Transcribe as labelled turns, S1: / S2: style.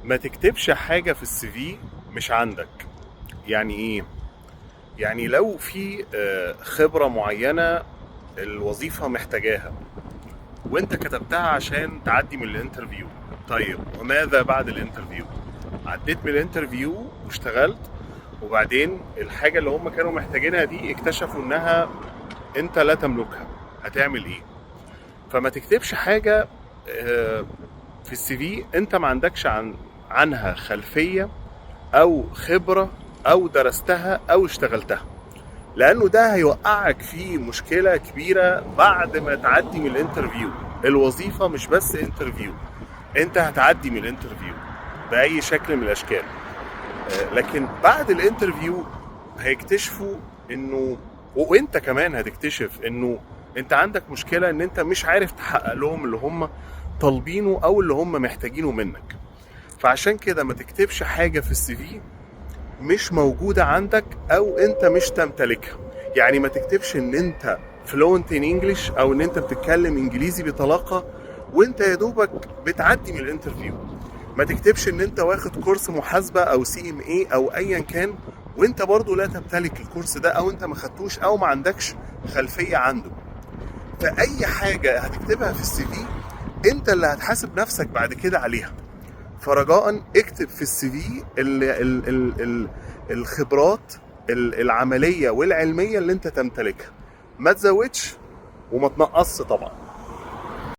S1: ما تكتبش حاجة في ال CV مش عندك. يعني ايه؟ يعني لو في خبرة معينة الوظيفة محتاجاها وانت كتبتها عشان تعدي من ال interview، طيب وماذا بعد ال interview؟ عديت من ال interview واشتغلت، وبعدين الحاجة اللي هم كانوا محتاجينها دي اكتشفوا انها انت لا تملكها، هتعمل ايه؟ فما تكتبش حاجة في ال CV انت ما عندكش عنها خلفية او خبرة او درستها او اشتغلتها، لانه ده هيوقعك في مشكلة كبيرة بعد ما تعدي من ال interview. الوظيفة مش بس interview، انت هتعدي من ال interview بأي شكل من الاشكال، لكن بعد ال interview هيكتشفوا انه، وانت كمان هتكتشف انه انت عندك مشكلة ان انت مش عارف تحقق لهم اللي هم طالبينه او اللي هم محتاجينه منك. فعشان كده ما تكتبش حاجة في ال CV مش موجودة عندك او انت مش تمتلكها. يعني ما تكتبش ان انت fluent in English او ان انت بتتكلم انجليزي بطلاقة وانت يا دوبك بتعدي من ال interview. ما تكتبش ان انت واخد كورس محاسبة او CMA او ايا كان وانت برضو لا تمتلك الكورس ده او انت ما خدتوش او ما عندكش خلفية عنده. فاي حاجة هتكتبها في ال CV انت اللي هتحاسب نفسك بعد كده عليها. فرجاء اكتب في ال CV ال ال ال ال الخبرات العملية والعلمية اللي انت تمتلكها، ما تزودش وما تنقصش طبعا.